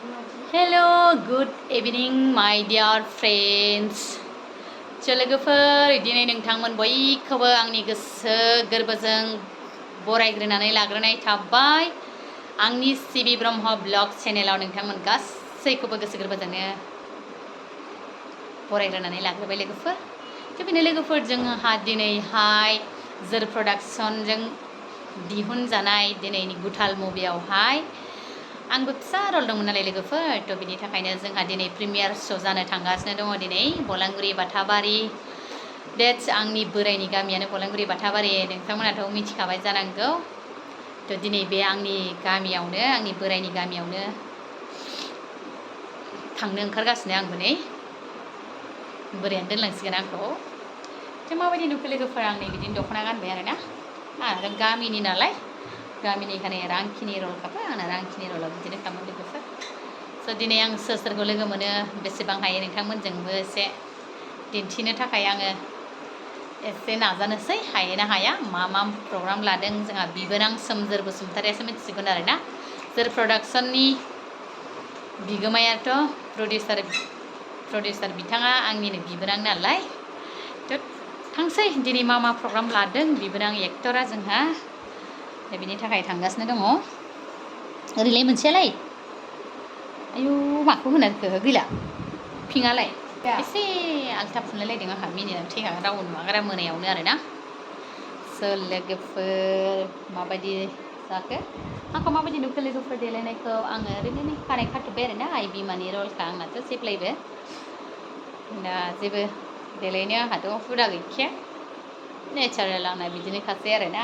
Hello, good evening, my dear friends. लोगोफोर दिनै नोंथांमोन बयखौबो आंनि गोसो गोरबोजों बरायग्रोनानै लाग्रोनाय थाबाय आंनि सिबि ब्रह्म ब्लग चेनेलाव नोंथांमोन गासैखौबो गोसो गोरबोजोंनो बरायग्रोनानै लाग्रोबाय लोगोफोर बेनो लोगोफोर जोंहा दिनैहाय जोर प्रडाक्शनजों दिहुनजानाय दिनैनि गुथाल मुभियावहाय आंबो फिसा रल दंमोन नालाय लोगोफोर थ' बिनि थाखायनो जोंहा दिनै प्रिमियार श' जानो थांगासिनो दङ दिनै बलांगुरि बाथाबारि डेट्स आंनि बोराइनि गामियानो बलांगुरि बाथाबारि नोंथांमोनाथ' मिथिखाबाय जानांगौ थ' दिनै बे आंनि गामियावनो आंनि बोराइनि गामियावनो थांनो ओंखारगासिनो आंबो नै बोरायानो दोनलांसिगोन आंखौ थ' माबायदि नुखो लोगोफोर आं नै बिदिनो दख'ना गानबाय आरोना आंहा गामिनि नालाय गामिनि खाने रांखिनि रल खाबो आंना रांखिनि रलाव बिदिनो खालामो लोगोफोर स' दिनै आं सोर सोरखौ लोगो मोनो बेसेबां हायो नोंथांमोनजोंबो एसे दिन्थिनो थाखाय आङो एसे नाजानोसै हायो ना हाया मा मा प्रग्राम लादों जोंहा बिबोनां सोमजोर बसुमतारियासो मिथिसिगोन आरोना जोर प्रडाक्शननि बिगोमायाथ' प्रडिउसार बिथाङा आंनिनो बिबोनां नालाय थ' थांसै दिनै मा मा प्रग्राम लादों बिबोनां एक्टरा जोंहा बिनि थाखाय थांगासिनो दङ ओरैलाय मोनसेयालाय आयु माखौ होनखो गैला पिंकआलाय एसे आल्था फुनलायलायदों आंहा मिनिनानै थैखागोन रावबो नुवागारा मोनायावनो आरोना सोर लोगोफोर माबायदि जाखो आंखौ माबायदि नुखो लोगोफोर देलायनायखौ आङो ओरैनो नै खानाय खाथ'बाय आरोना आइ बिमानि रलखा आंनाथ' जेब्लायबो दा जेबो देलायनो आंहाथ' हुदा गैखाया नेचारेल आंना बिदिनोखासै आरोना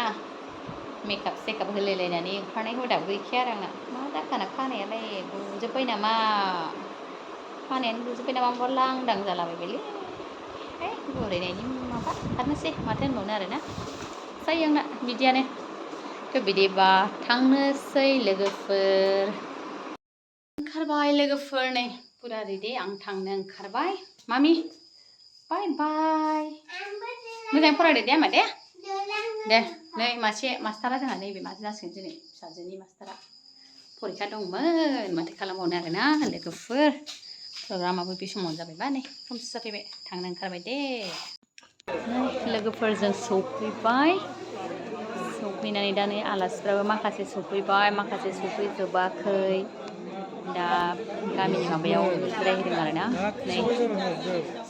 मेकआप सेकआप होलायलायनानै ओंखारनाय हुदाबो गैखाया आरो आंना मा जाखाना खानायालाय गुजोब्बाय नामा खानायानो गुजोब्बाय नामा माबा लांदां जालाबायबायलै बुरायनायनि माबा खारनोसै माथो होनबावनो आरोना जायो आंना बिदियानो थ' बिदिबा थांनोसै लोगोफोर ओंखारबाय लोगोफोर नै फुरा रेडि आं थांनो ओंखारबाय मामि बाय बाय मोजाङै फरायदो दे आमा दे नै मासे मास्टारा जोंहा नैबे मासे जासिगोन दिनै फिसाजोनि मास्टारा फरिखा दंमोन माथो खालामबावनो आरोना लोगोफोर प्रग्रामाबो बे समावनो जाबायबा नै खोमसि जाफैबाय थांनो ओंखारबाय दे लोगोफोरजों सौफैनानै दा नै आलासिफ्राबो माखासे सौफैबाय माखासे सौफैजोबाखै दा गामिनि माबायाव जिरायहैदों आरोना नै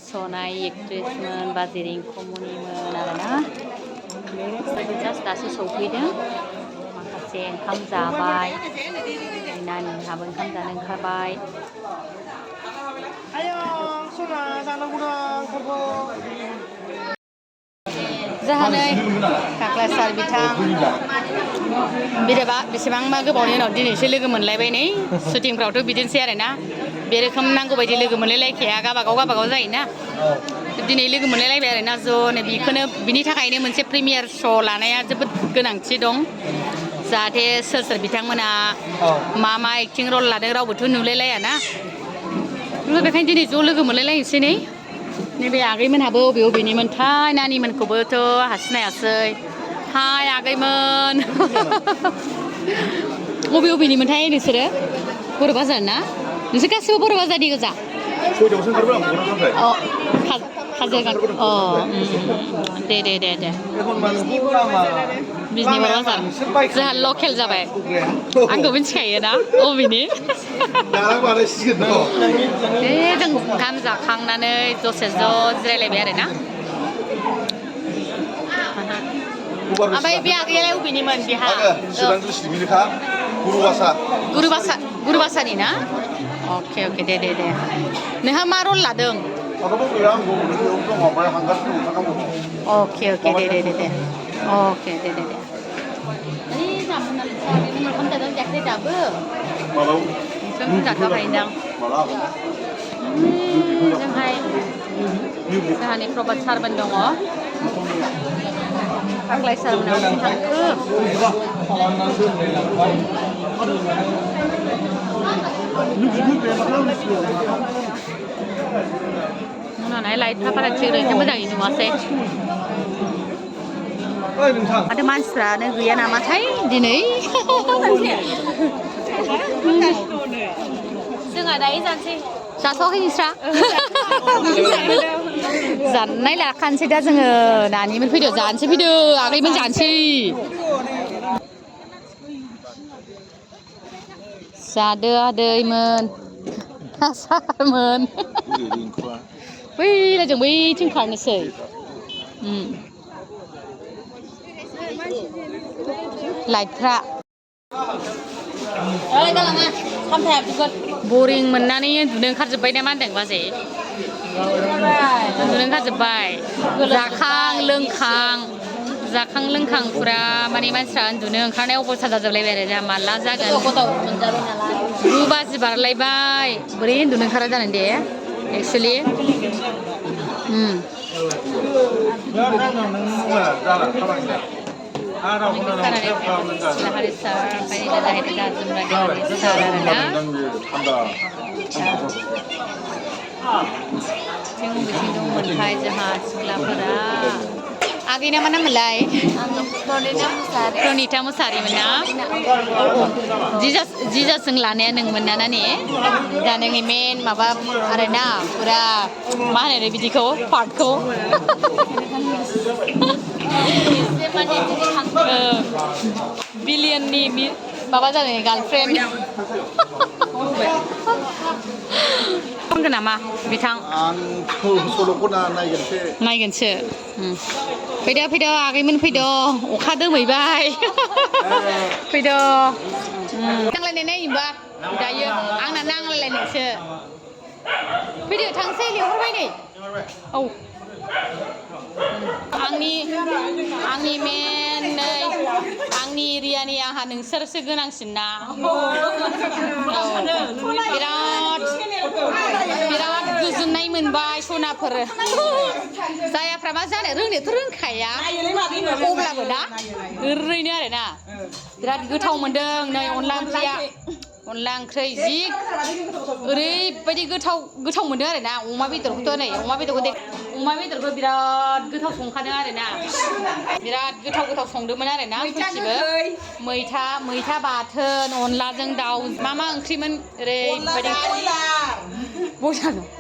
सनाय एक्ट्रेसमोन बाजै रिंखुमनिमोन आरोना बिसोरबो जास्ट दासो सौफैदों माखासे ओंखाम जाबाय नानिहाबो ओंखाम जानो ओंखारबाय जोंहा नै काक्ला सार बिथां बेसेबांबा गोबावनि उनाव दिनैसो लोगो मोनलायबाय नै शुटिंफ्रावथ' बिदिनोसै आरोना बे रोखोम नांगौ बायदि लोगो मोनलायलायखाया गावबागाव जायोना दिनै लोगो मोनलायलायबाय आरोना ज'नो बेखौनो बिनि थाखायनो मोनसे प्रिमियार श' लानाया जोबोद गोनांथि दं जाहाथे सोर बिथांमोना मा एक्टिं रल लादों रावबोथ' नुलायलायाना बेखायनो दिनै ज' लोगो मोनलायलायनोसै नै नैबे आगैमोनहाबो बबेनिमोनथाय नानिमोनखौबोथ' आंहा सिनायासै हाय आगैमोन बबेनिमोनथाय नोंसोरो बर' बाजार ना नोंसोर गासिबो बर' बाजारनि गोजा काजोलगाव दे बिजनि बर' बाजार जोंहा लकेल जाबाय आंखौ मिथिखायो ना अबेनि जों ओंखाम जाखांनानै दसे ज' जिरायलायबाय आरोना ओमफ्राय बे आगैयालाय अबेनिमोन बेहा गुरुबासानि ना अके दे नोंहा मा रल लादों अके दे अके दे ओंखाम जायाखै दाबो ओंखाम जाथ'वाखैदां जोंहानि प्रभात सारमोन दङ आग्लाय सारमोनाव थांखो उनावहाय लाइटफ्रा बारा थिग एसे मोजाङै नुवासै माथो मानसिफ्रानो गैया नामाथाय दिनै जोंहा दायो जानोसै जाथ'वाखै नोंस्रा जानाय लाखानोसै दा जोङो नानिमोन फैदो जानोसै फैदो आगैमोन जानोसै जादो आदैमोन सारमोन बैलाय जों बैथिं खारनोसै लाइटफ्रा बरिं मोननानै उन्दुनो ओंखारजोब्बाय ना मा होनदों बाजै उन्दुनो ओंखारजोब्बाय जाखां लोंखां फुरा माने मानसिफ्रा उन्दुनो ओंखारनाय अबस्था जाजोबलायबाय आरो जोंहा माला जागोन 9 बाजि बारलायबाय बोरै उन्दुनो ओंखारा जानो दे actually Hari sar, pani dah dah itu dah jumlah dia hari sar ada. Tengok betul mentai jahat sebelah pera. Agaknya mana mulai? Pronita Musari mana? Jija senglane neng mana nani? Dan neng imen maba arena pura mana ni video part ko. Billion ni माबा जादों girlfriend खनगोन नामा बिथां आं सल'खौ नायगोनसो फैदो आगैमोन फैदो अखा दोमैबाय फैदो नांलायनाय नायोबा दायो आंना नांलायलायनायसो फैदो थांसै लेंहरबाय नै औ आंनि मेन नै आंनि एरियानि आंहा नोंसोरसो गोनांसिन ना बिराद गोजोननाय मोनबाय सनाफोर जायाफ्रा मा जानो रोंनोथ' रोंखाया अब्लाबो ना ओरैनो आरोना बिराद गोथाव मोनदों नै अनला ओंख्रि जि ओरैबायदि गोथाव मोनदों आरोना अमा बेदरखौ बिराद गोथाव संखादों आरोना बिराद गोथाव संदोंमोन आरोना गासिबो मैथा बाथोन अनलाजों दाउ मा ओंख्रिमोन ओरैबायदि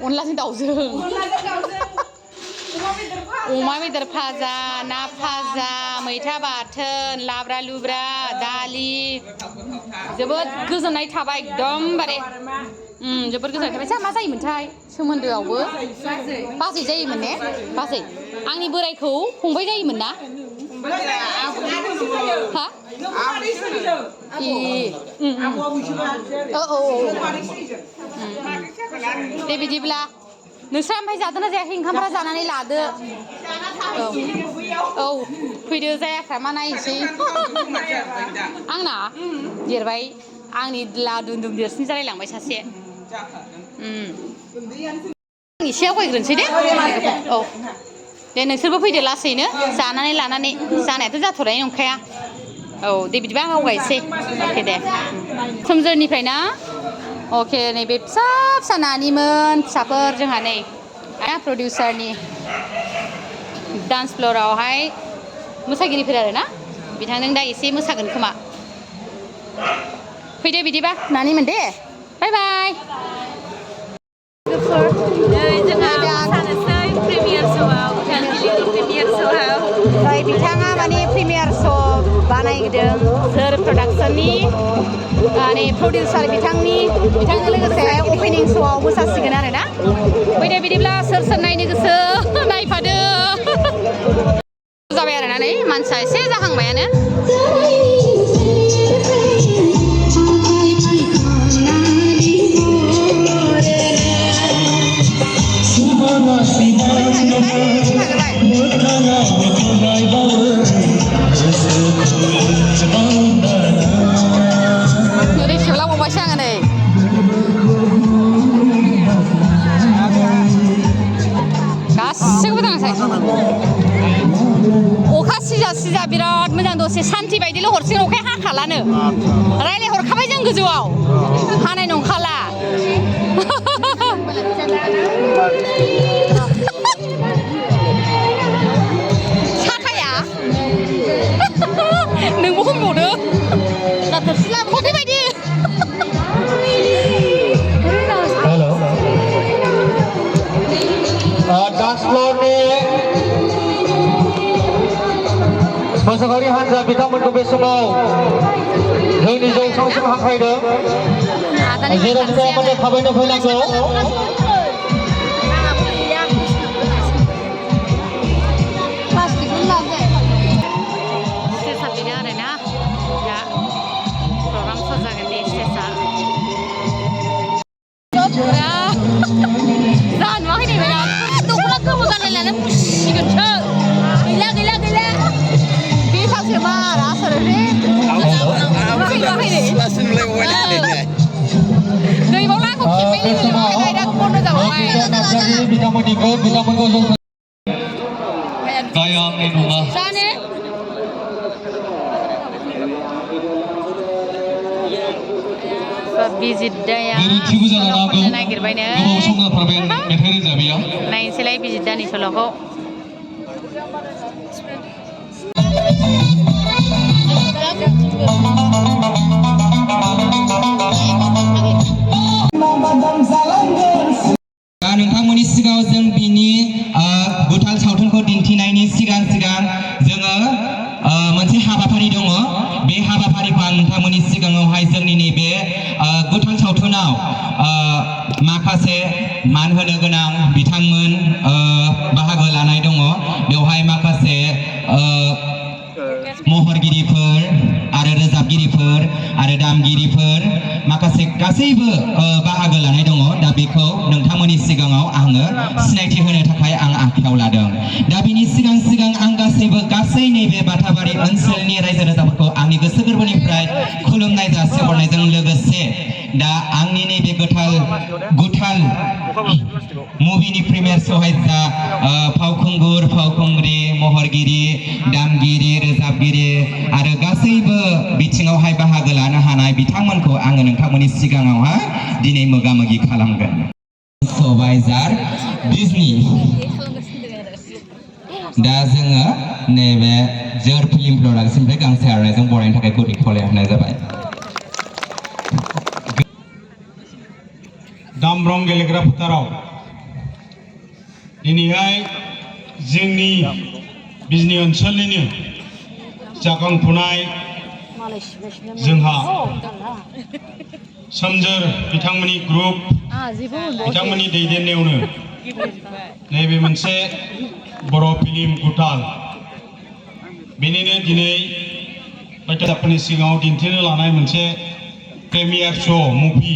अनलाजों दाउजों अमा बेदर भाजा ना भाजा मैथा बाथोन लाब्रा लुब्रा दालि जोबोद गोजोननाय थाबाय एकदमबारे जोबोद गोजोननाय थाबाय मा जायोमोनथाय सोमोन्दोआवबो बाजै जायोमोन ने बाजै आंनि बोरायखौ फंबाय जायोमोन ना हा दे बिदिब्ला नोंस्रा ओमफ्राय जादोंना जायाखै ओंखामफ्रा जानानै लादो औ फैदो जायाफ्रा मा नायनोसै आंना देरबाय आंनि लादुम देरसिन जालायलांबाय सासे आं एसे आवगायग्रोनोसै दे औ दे नोंसोरबो फैदो लासैनो जानानै लानानै जानायाथ' जाथ'नाय नंखाया औ दे बिदिबा आं आवगायसै अके दे सोमजोरनिफ्राय ना अके नैबे फिसा नानिमोन फिसाफोर जोंहा नै प्रडिउसारनि डान्स फ्ल'रावहाय मोसागिरिफोर आरोना बिथांजों दा एसे मोसागोन खोमा फैदो बिदिबा नानिमोन दे बाय बाय मोसानोसै प्रिमियार श'आव बिथाङा माने प्रिमियार श' बानायदों सोर प्रडाक्सननि माने प्रडिउसार बिथांजों लोगोसे अपेनिं श'आव मोसासिगोन आरोना फैदो बिदिब्ला सोर नायनो गोसो नायफादो जाबाय आरोना नै मानसिया एसे जाहांबायानो अखा सिजा बिराद मोजां दसे सान्थि बायदिल' हरसिगोन अखाया हाखालानो रायलाय हरखाबाय जों गोजौआव हानाय नंखाला साथाया नोंबो हमबावदो मोसाखावरि हान्जा बिथांमोनखौ बे समाव जोंनि जौसांसिम हांख्रायदों जेराव बिथांमोननो थाबैनो फैनांगौ स्टेजआ बेनो आरोना दा प्रग्राम जागोन दे स्टेजआ जाहा नुवाखै नै बेना दख'ना गोमो गानलायनानै मुसिगोनसो गैला गैला गैला बे सासे बारा आसोरलै दैबावनो आंखौ खेबनै लोगो मोनबाय दा बन्द जाबाय बिथांमोनखौ जाया आंनि नङा जानो बिजिदाया सल'खौनो नागिरबायनो नायनोसैलाय बिजिदानि सल'खौ नोंथांमोननि सिगाङाव जों बिनि गुथाल सावथुनखौ दिन्थिनायनि सिगां जोङो मोनसे हाबाफारि दङ बे हाबाफारिखौ आं नोंथांमोननि सिगाङावहाय जोंनि नैबे गुथाल सावथुनाव माखासे मान होनो गोनां बिथांमोन बाहागो लानाय दङ बेवहाय माखासे महरगिरिफोर आरो रोजाबगिरिफोर आरो दामगिरिफोर माखासे गासैबो बाहागो लानाय दङ दा बेखौ नोंथांमोननि सिगाङाव आङो सिनायथि होनो थाखाय आं आखायाव लादों दा बिनि सिगां आं गासै नैबे बाथाबारि ओनसोलनि रायजो राजाफोरखौ आंनि गोसो गोरबोनिफ्राय खुलुमनाय जासिहरनायजों लोगोसे दा आंनि नैबे गुथाल मुभिनि प्रिमियार श'हाय जा फावखुंगुर फावखुंग्रि महरगिरि दामगिरि रोजाबगिरि आरो गासैबो बिथिङावहाय बाहागो लानो हानाय बिथांमोनखौ आङो नोंथांमोननि सिगाङावहाय दिनै मोगा-मोगि खालामगोन सबायजार बिजनि दा जोङो नैबे जोर फिल्म प्रडाक्सननिफ्राय गांसे आर'नाइजों बरायनो थाखाय गुदि खावलायहरनाय जाबाय दामब्रम गेलेग्रा फोथाराव दिनैहाय जोंनि बिजनि ओनसोलनिनो जाखांफुनाय जोंहा सोमजोर बिथांमोननि ग्रुप बिथांमोननि दैदेननायावनो नैबे मोनसे बर' फिल्म गुथाल बेनिनो दिनै बायथाफोरनि सिगाङाव दिन्थिनो लानाय मोनसे प्रिमियार श' मुभि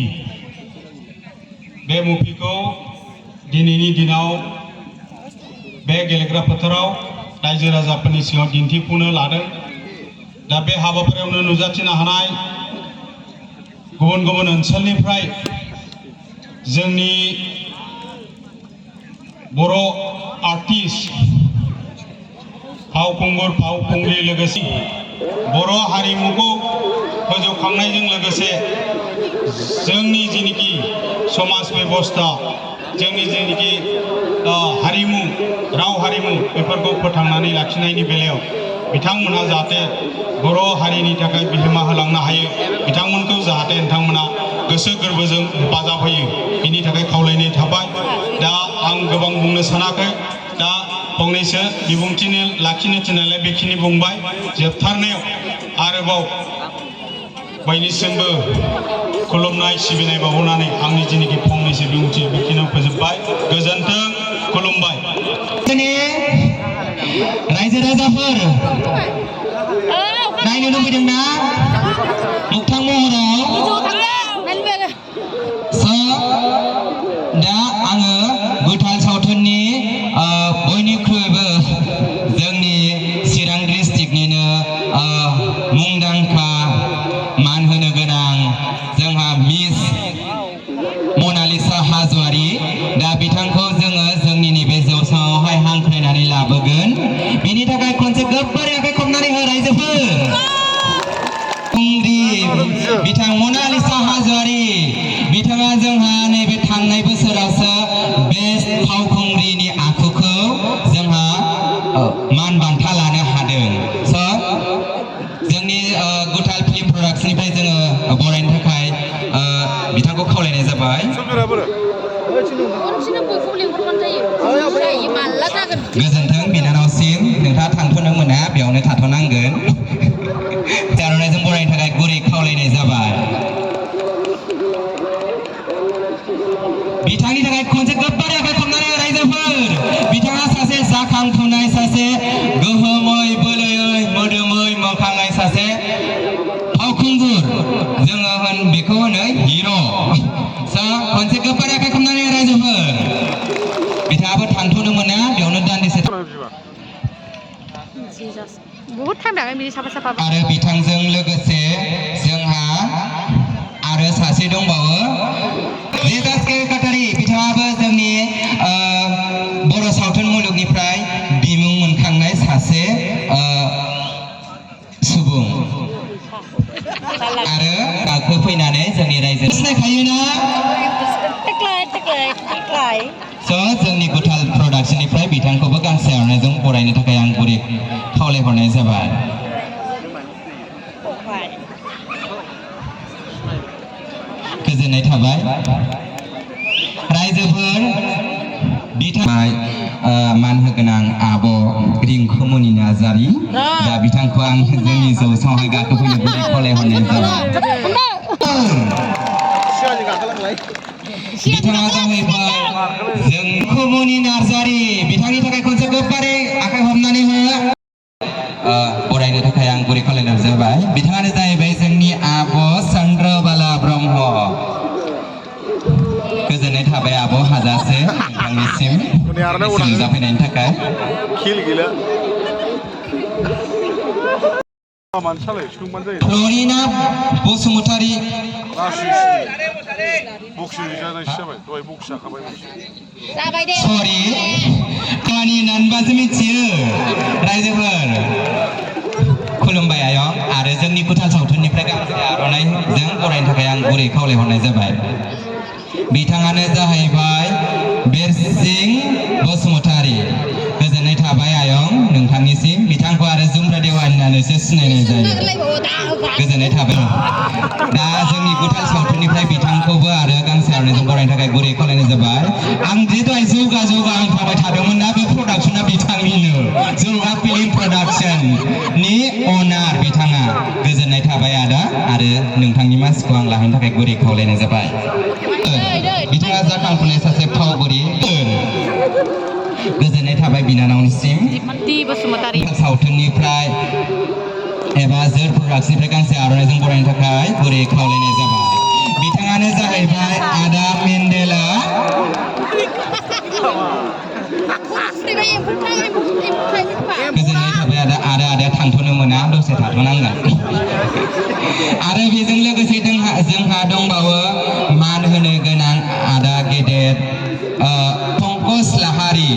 बे मुभिखौ दिनैनि दिनाव बे गेलेग्रा फोथाराव रायजो राजाफोरनि सिगाङाव दिन्थिफुंनो लादों दा बे हाबाफारियावनो नुजाथिनो हानाय गुबुन गुबुन ओनसोलनिफ्राय जोंनि बर' आर्टिस्ट फावखुंगुर फावखुंग्रि लोगोसे बर' हारिमुखौ फोजौखांनायजों लोगोसे जोंनि जेनिखि समाज बेबस्था जोंनि जेनिखि हारिमु राव हारिमु बेफोरखौ फोथांनानै लाखिनायनि बेलायाव बिथांमोनहा जाहाथे बर' हारिनि थाखाय बिहोमा होलांनो हायो बिथांमोनखौ जाहाथे नोंथांमोना गोसो गोरबोजों हेफाजाब होयो बिनि थाखाय खावलायनाय थाबाय दा आं गोबां बुंनो सानाखै दा फंनैसो बिबुंथि लाखिनो थिननायलाय बेखिनि बुंबाय जोबथारनायाव आरोबाव बयनिसिमबो खुलुमनाय सिबिनाय बावनानै आंनि जेनिखि फंनैसो बिबुंथि बेखिनियाव फोजोबबाय गोजोन्थों खुलुमबाय रायजो राजाफोर नायनो लुबैदोंना मोगथां महराव दा आङो गुथाल सावथुननि बयनिख्रुइबो जोंनि चिरां डिस्ट्रिक्टनिनो मुंदांखा मान होनो गोनां जोंहा मिस मनालिसा हाज'वारि दा बिथांखौ जोङो जोंनि नैबे जौसाङावहाय हांख्रायनानै लाबोगोन बेनि थाखाय खनसे गोबारै आखाइ खबनानै हो रायजोफोर बिथां मनालिसा हाज'वारि बिथाङा जोंहा नैबे थांनाय बोसोरावसो बेस्ट फावखुंग्रिनि आखुखौ जोंहा मान बान्था लानो हादों जोंनि गुथाल फिल्म प्रडाक्सननिफ्राय जोङो बरायनो थाखाय बिथांखौ खावलायनाय जाबाय खनसेनो बयखौबो लिंहरबानो जायो जायो माला जागोन गोजोन्थों बिनानावसिम नोंथाङा थांथ'नो मोना बेयावनो थाथ'नांगोन आर'नाइजों बरायनो थाखाय गुरै खावलायनाय जाबाय बिथांनि थाखाय खनसे गोबारै आखाइ खबनानै रायजोफोर बिथाङा सासे जाखांफुनाय सासे गोहोमै बोलोयै मोदोमै मोखाङै सासे फावखुंगुर जोङो बेखौ होनो हिर' खनसे गोबारै आखाइ खबनानै रायजोफोर बिथाङाबो थांथ'नो मोना बेयावनो दान्दिसे बहुत टाइम लागोन बिदि साफा साफा आरो बिथांजों लोगोसे जोंहा आरो सासे दंबावो जेजासके काटारि बिथाङाबो जोंनि बर' सावथुन मुलुगनिफ्राय बिमुं मोनखांनाय सासे सुबुं आरो गाखो फैनानै जोंनि रायजो सिनायखायोना जोंनि गुथाल प्रडाक्सननिफ्राय बिथांखौबो गांसे आर'नाइजों बरायनो थाखाय आं गुरै खावलायहरनाय जाबाय गोजोननाय थाबाय रायजोफोर बिथां मान होगोनां आब' रिंकुमनि नार्जारि दा बिथांखौ आं जोंनि जौसाङावहाय गाखोफैनो गुरै खावलायहरनाय जाबाय बिथाङा जाहैबाय रिंकुमनि नार्जारि बिथांनि थाखाय खनसे गोबारै आखाइ हमनानै हो बरायनो थाखाय आं गुरै खावलायनाय जाबाय बिथाङानो जाहैबाय जोंनि आब' चन्द्रबाला ब्रह्म गोजोननाय थाबाय आब' हाजासे नोंथांनिसिम सोंजाफैनायनि थाखाय फ्लरिना बसुमतारी सरि खामानि होननानैबासो मिथियो रायजोफोर खुलुमबाय आयं आरो जोंनि गुथाल सावथुननिफ्राय गांसे आर'नाइजों बरायनो थाखाय आं गुरै खावलायहरनाय जाबाय बिथाङानो जाहैबाय बिरसिं बसुमतारी गोजोननाय थाबाय आयं नोंथांनिसिम बिथांखौ आरो जुमब्रा देवानि होननानैसो सिनायनाय जायो गोजोननाय थाबाय दा जोंनि गुथाल सावथुननिफ्राय बिथांखौबो आरो गांसे आर'नाइजों बरायनो थाखाय गुरै खावलायनाय जाबाय आं जे दहाय जौगा आं थाबाय थादोंमोन ना बे प्रडाक्सना बिथांनिनो जौगा फिल्म प्रडाक्सननि अनार बिथाङा गोजोननाय थाबाय आदा आरो नोंथांनि मासिखौ आं लाहैनो थाखाय गुरै खावलायनाय जाबाय बिथाङा जाखांफुनाय सासे फावगिरि गोजोननाय थाबाय बिनानावनिसिम सावथुननिफ्राय एबा जोर प्रडाक्सनिफ्राय गांसे आर'नाइजों बरायनो थाखाय गुरै खावलायनाय जाबाय बिथाङानो जाहैबाय आदा मेन्डेला गोजोननाय थाबाय आदाया थांथ'नो मोना दसे थाथ'नांगोन आरो बेजों लोगोसे जोंहा दंबावो मान होनो गोनां आदा गेदेर पंकज लाहारि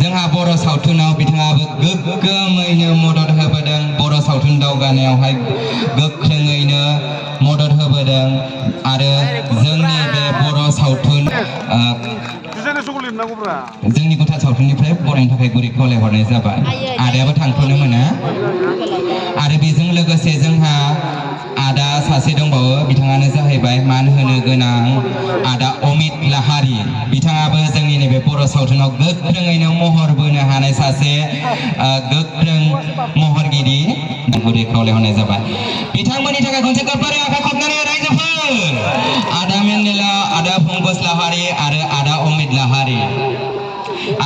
जोंहा बर' सावथुनाव बिथाङाबो गोग्गोमैनो मदद होबोदों बर' सावथुन दावगानायावहाय गोख्रोङैनो मदद होबोदों आरो जोंनि बे बर' सावथुन जोंनि गुथाल सावथुननिफ्राय बरायनो थाखाय गुरै खावलायहरनाय जाबाय आदायाबो थांथ'नो मोना आरो बेजों लोगोसे जोंहा आदा सासे दंबावो बिथाङानो जाहैबाय मान होनो गोनां आदा अमित लाहारि बिथाङाबो जोंनि नैबे बर' सावथुनाव गोख्रोङैनो महर बोनो हानाय सासे गोख्रों महरगिरि गुरै खावलायहरनाय जाबाय बिथांमोननि थाखाय खनसे गोबारै आखाइ खबनानै रायजोफोर आदा मेन्डेला आदा पंकज लाहारि आरो आदा अमित लाहारि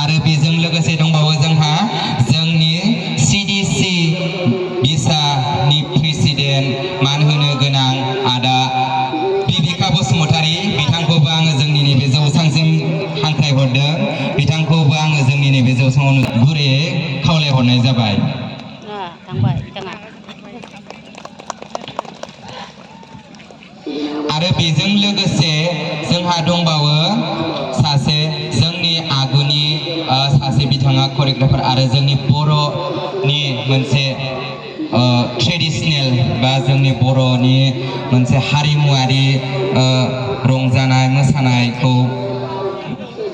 आरो बेजों लोगोसे दंबावो जोंहा जोंनि CDC बिसानि प्रेसिडेन्ट मान होनो गोनां आदा बिबिका बसुमतारी बिथांखौबो आङो जोंनि नैबे जौसांसिम हांख्रायहरदों बिथांखौबो आङो जोंनि नैबे जौसाङाव गुरैयै खावलायहरनाय जाबाय आरो बेजों लोगोसे जोंहा दंबावो सासे जोंनि आगुनि सासे बिथाङा करिय'ग्राफार आरो जोंनि बर'नि मोनसे ट्रेडिशनेल बा जोंनि बर'नि मोनसे हारिमुआरि रंजानाय मोसानायखौ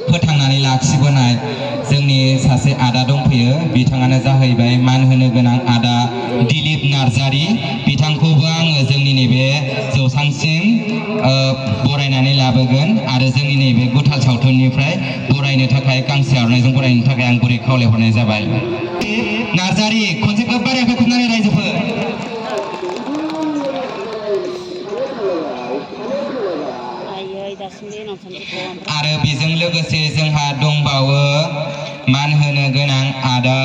फोथांनानै लाखिबोनाय जोंनि सासे आदा दंफैयो बिथाङानो जाहैबाय मान होनो गोनां आदा दिलीप नार्जारि बिथांखौबो आङो जोंनि नैबे जौसांसिम बरायनानै लाबोगोन आरो जोंनि नैबे गुथाल सावथुननिफ्राय बरायनो थाखाय गांसे आर'नाइजों बरायनो थाखाय आं गुरै खावलायहरनाय जाबाय। नार्जारि खनसे गोबारै आखाइ खबनानै रायजोफोर आरो बेजों लोगोसे जोंहा दंबावो मान होनो गोनां आदा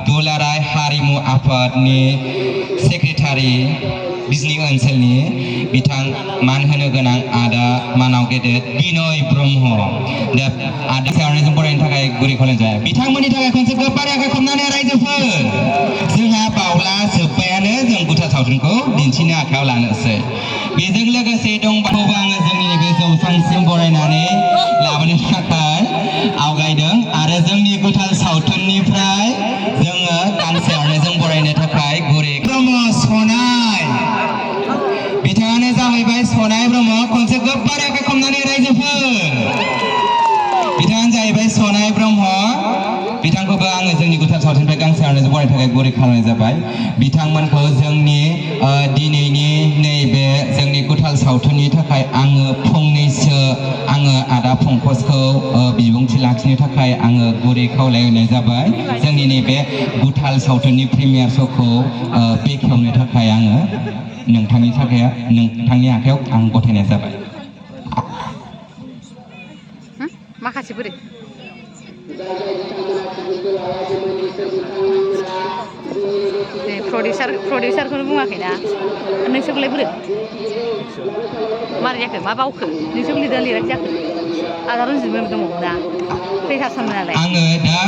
दुलाराय हारिमु आफादनि सेक्रेटारि बिजनि ओनसोलनि बिथां मान होनो गोनां आदा मानाव गेदेर बिनय ब्रह्म दा आदा आर'नाइजों बरायनो थाखाय गुरै खावलायनाय जाबाय। बिथांमोननि थाखाय खनसे गोबारै आखाइ खबनानै रायजोफोर जोंहा बावला जोब्बायानो जों गुथाल सावथुनखौ दिन्थिनो आखायाव लानोसै। बेजों लोगोसे दंबावो आङो जोंनि बे जौसांसिम बरायनानै लाबोनो थाखाय आवगायदों आरो जोंनि गुथाल सावथुननिफ्राय जोङो गांसे आर'नाइजों बरायनो थाखाय गुरै ब्रह्म सनाय बिथाङानो जाहैबाय सनाय ब्रह्म खनसे गोबारै आखाइ खबनानै रायजोफोर बिथाङानो जाहैबाय सनाय ब्रह्म बिथांखौबो आङो जोंनि गुथाल सावथुननिफ्राय गांसे आर'नाइजों बरायनो थाखाय गुरै खालामनाय जाबाय। बिथांमोनखौ जोंनि दिनैनि नैबे जोंनि गुथाल सावथुननि थाखाय आङो फंनैसो आङो आदा पंकजखौ बिबुंथि लाखिनो थाखाय आङो गुरै खावलायनाय जाबाय। जोंनि नैबे गुथाल सावथुननि प्रिमियार श'खौ बेखेवनो थाखाय आङो नोंथांनि आखायाव आं गथायनाय जाबाय। माखासे बोरै प्रडिउसारखौनो बुङाखैना नोंसोरखौलाय बोरै मारै जाखो मा बावखो नोंसोरबो लिरना लिराखै जाखो आदा रनजितमोनबो दंबावोना खैथासनमोनालाय आङो दा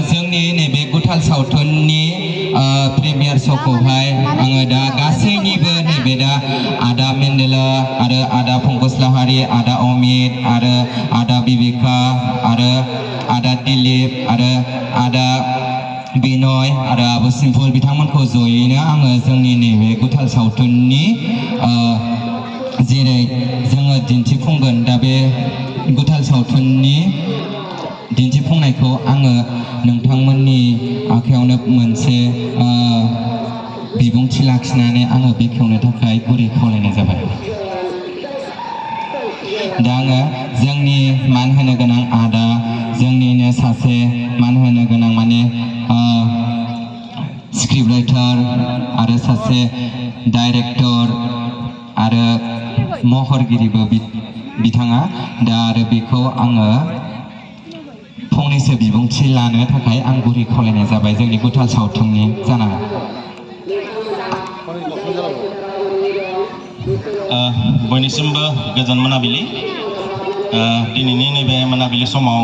जोंनि नैबे गुथाल सावथुननि प्रिमियार श'खौहाय आङो दा गासैनिबो नैबे दा आदा मेन्डेला आरो आदा पंकज लाहारि आदा अमित आरो आदा बिबिका आरो आदा दिलीप आरो आदा बिनय आरो आब' सिम्पुल बिथांमोनखौ जयैनो आङो जोंनि नैबे गुथाल सावथुननि जेरै जोङो दिन्थिफुंगोन दा बे गुथाल सावथुननि दिन्थिफुंनायखौ आङो नोंथांमोननि आखायावनो मोनसे बिबुंथि लाखिनानै आङो बेखेवनो थाखाय गुरै खावलायनाय जाबाय। दा आङो जोंनि मान होनो गोनां आदा जोंनिनो सासे मान होनो गोनां माने स्क्रिप्ट राइटार आरो सासे डाइरेक्टर आरो महरगिरिबो बिथाङा दा आरो बेखौ आङो फंनैसो बिबुंथि लानो थाखाय आं गुरै खावलायनाय जाबाय जोंनि गुथाल सावथुननि जानाङा बयनिसिमबो गोजोन मोनाबिलि दिनैनि नैबे मोनाबिलि समाव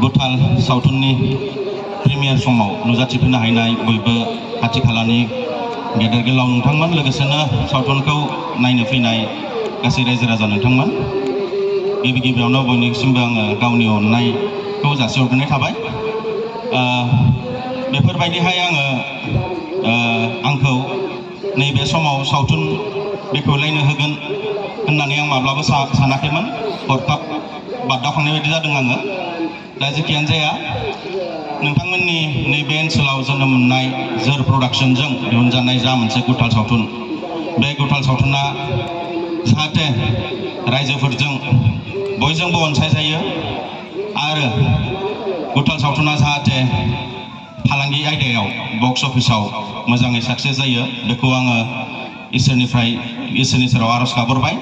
गुथाल सावथुननि प्रिमियार समाव नुजाथिफैनो हानाय बयबो खाथि खालानि गेदेर गोलाव नोंथांमोन लोगोसेनो सावथुनखौ नायनो फैनाय गासै रायजो राजा नोंथांमोन गिबि गिबियावनो बयनिसिमबो आङो गावनि अननायखौ जासिहरग्रोनाय थाबाय। बेफोरबायदिहाय आंखौ नैबे समाव सावथुन बेखेवलायनो होगोन होननानै आं माब्लाबा सानाखैमोन हरखाब बादावखांनाय बायदि जादों आङो। दा जेखियानो जाया नोंथांमोननि नैबे ओनसोलाव जोनोम मोननाय जोर प्रडाक्शनजों दिहुनजानाय जा मोनसे गुथाल सावथुन बे गुथाल सावथुना जाहाथे रायजोफोरजों बयजोंबो अनसायजायो आरो गुथाल सावथुना जाहाथे फालांगि आयदायाव बक्स अफिसाव मोजाङै साक्सेस जायो बेखौ आङो इसोरनि सेराव आर'ज गाबहरबाय।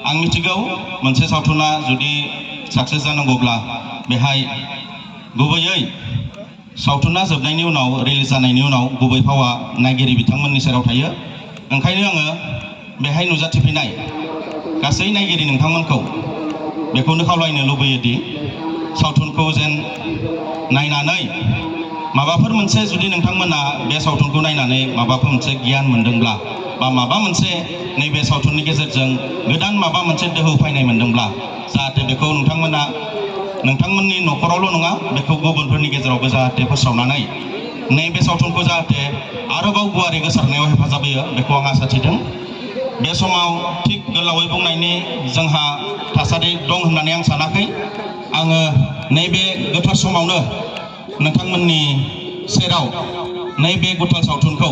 आं मिथिगौ मोनसे सावथुना जुदि साक्सेस जानांगौब्ला बेहाय गुबैयै सावथुना जोबनायनि उनाव रिलिज जानायनि उनाव गुबै फावा नायगिरि बिथांमोननि सेराव थायो। ओंखायनो आङो बेहाय नुजाथिफैनाय गासै नायगिरि नोंथांमोनखौ बेखौनो खावलायनो लुबैयोदि सावथुनखौ जेन नायनानै माबाफोर मोनसे जुदि नोंथांमोना बे सावथुनखौ नायनानै माबाफोर मोनसे गियान मोनदोंब्ला बा माबा मोनसे नैबे सावथुननि गेजेरजों गोदान माबा मोनसे दोहौ फैनाय मोनदोंब्ला जाहाथे बेखौ नोंथांमोना नोंथांमोननि न'खरावल' नङा बेखौ गुबुनफोरनि गेजेरावबो जाहाथे फोसावनानै नैबे सावथुनखौ जाहाथे आरोबाव गुवारै गोसारनायाव हेफाजाब होयो बेखौ आं आसा थिदों। बे समाव थिग गोलावै बुंनायनि जोंहा थासारि दं होननानै आं सानाखै। आङो नैबे गोथार समावनो नोंथांमोननि सेराव नैबे गुथाल सावथुनखौ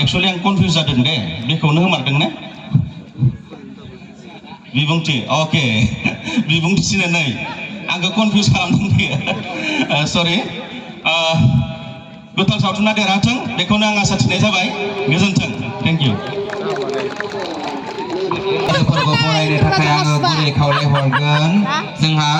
एक्सुअलि आं कनफिउज जादों दे बेखौनो होमारदों ने बिबुंथि अके बिबुंथि सिनानै आंखौ कनफिउज खालामदों बियो सरि गुथाल सावथुना देरहाथों बेखौनो आं आसा थिनाय जाबाय गोजोन्थों थेंक इउ फोरबो बरायनो थाखाय आङो गुरै खावलायहरगोन जोंहा